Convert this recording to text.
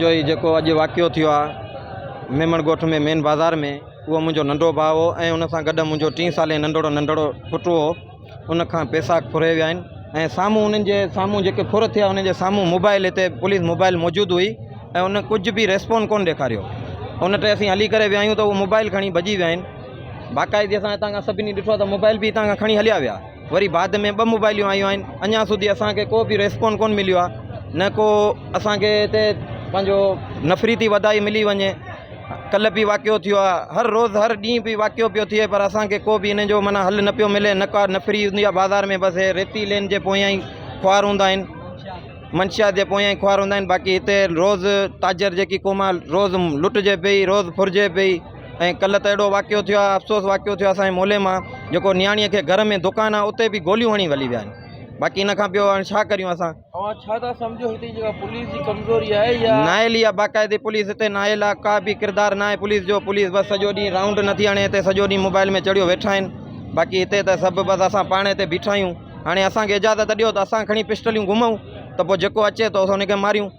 منهنجو هي جيڪو اڄ واقعو ٿيو آهي ميمڻ ڳوٺ ۾ مين بازار ۾ اهو منهنجو ننڍو ڀاء هو ۽ ان سان گڏ منهنجو ٽين سالين ننڍڙو ننڍڙو پٽ هو ان کان پئسا ڦري ويا آهن ۽ سامهون انهن جي سامهون جيڪي ڦر ٿيا انهن جي سامهون موبائل هتي پوليس موبائل موجود هئي ۽ ان ڪجهه به ريسپونس ڪونه ڏيکاريو ان تي اسين هلي ڪري ويا آهيون ته اهو موبائل کڻي ڀڄي ويا آهن باقاعدي اسان هتان کان سڀني ڏٺو آهي ته موبائل به هتان کان کڻي هليا ويا وري بعد ۾ ٻه موبائليون آيون آهن اڃا سوڌي اسان کي ڪو به ريسپونس ڪونه مليو آهي نه ڪو اسان کي هتي پنهنجو نفري ٿي وڌائي ملي وڃي ڪلهه به واقعو ٿيو آهي هر روز هر ڏينهن به واقعو پيو ٿئي پر اسان کي ڪو به ان جو معنيٰ حل نه پيو ملي نه ڪا نفري هوندي آهي بازار ۾ بس هي ريتي لين جي پويان ئي خوار هوندا آهن منشيات جي پويان ئي خوار هوندا آهن باقي هتي روز تاجر جيڪي قوم آهي روز لٽجي پئي روز ڦرجي پئي ۽ ڪلهه ته اهڙو واقعو ٿيو آهي افسوس واقعو ٿيو آهي اسان جي محلي مان جيڪو نياڻي کي گهر ۾ دڪان آهي اتي به گوليون هڻي هلي ويا آهن باقي ان کان ٻيو هاڻي ڇا ڪريون اسان. اوهان ڇا ٿا سمجهو هتي جي جيڪا پوليس جي ڪمزوري آهي يا. نااهلي آهي باقاعدي پوليس هتي نااهل آهي ڪا به ڪردار ناهي پوليس جو پوليس بس سڄو ڏينهن رائونڊ نٿي هڻي هتي سڄو ڏينهن موبائل ۾ چڙهيو ويٺا آهن باقي هتي ته سڀ بس اسان پاڻ هتي بيٺا آهيون هاڻي اسان کي اجازت ڏيو ته اسان کڻي پسٽليون گهمون ته پوء جيڪو اچي ٿو اسان ان کي ماريون.